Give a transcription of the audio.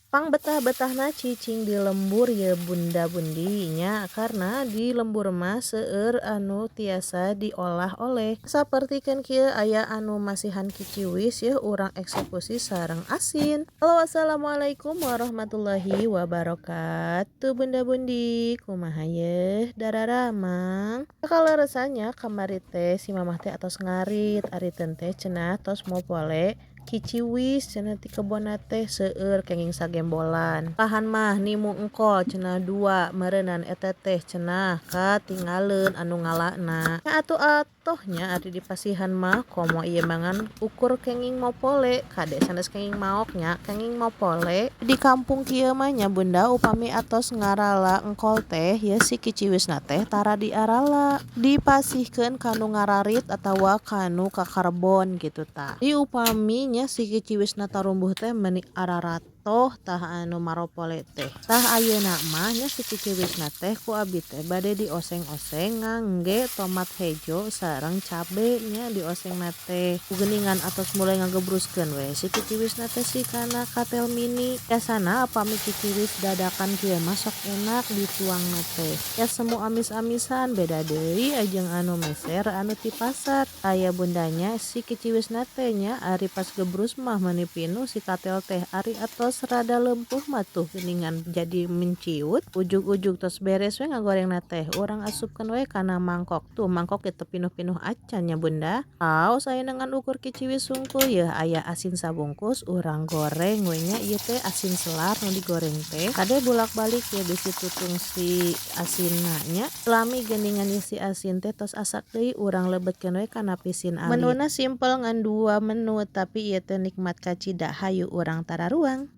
Pang betah-betahna cicing di lembur ye bunda bundi nya, karena di lembur mah seueur anu tiasa diolah oleh. Sapertikeun kieu aya anu masihan kiciwis yeuh urang eksekusi sareng asin. Halo, assalamualaikum warahmatullahi wabarakatuh, bunda bundi, kumaha yeuh dararamang? Kaleresan nya kamari teh si mamah teh atos ngarit ariteun teh cenah tos mopole kiciwis cenah ti kebonna teh seueur kenging sagembolan. Tahan mah nimu engkol cenah dua meureunan eta teh cenah katinggaleun anu ngalana. Nya atuh atoh nya ari dipasihan mah, komo ieu mah ngan ukur kenging mopole, kade sanes kenging maok nya, kenging mopole. Di kampung kieu mah nya bunda, upami atos ngarala engkol teh yeuh si kiciwisna teh tara diarala, dipasihkeun ka nu ngararit atawa ka nu kakarbon kitu tah. Di upami nya si kiciwisna tarumbuh teh meuni araratoh tah anu maropole teh. Tah, ayeuna mah nya si kiciwisna teh ku abi teh bade dioseng-oseng ngangge tomat hejo sareng cabe nya diosengna teh. Geuningan atos mulai ngagebruskeun we si kiciwisna teh si kana katel mini. Biasana upami kiciwis dadakan kieu mah sok enak dituangna teh. Ya semu amis-amisan, beda deui jeung anu meser anu ti pasar. Aya bundanya si kiciwisna teh nya ari pas gebrus mah meuni pinuh si katel teh, ari atos rada leumpuh mah tuh geuningan jadi menciut. Ujug-ujug tos beres we ngagorengna teh, urang asupkeun we kana mangkok. Tuh mangkok ge teu pinuh-pinuh acan nya, bunda. Aos ayeuna ngan ukur kiciwis sungkul yeuh aya asin sabungkus, urang goreng we nya. Ieu teh asin selar nu digoreng teh. Kade bulak-balik ya bisi tutung si asinna nya. Lami geuningan ieu si asin teh tos asak deui, urang lebetkeun we kana pisin alit. Menuna simpel ngan dua menu, tapi ieu teh nikmat kacida. Hayu urang tararuang.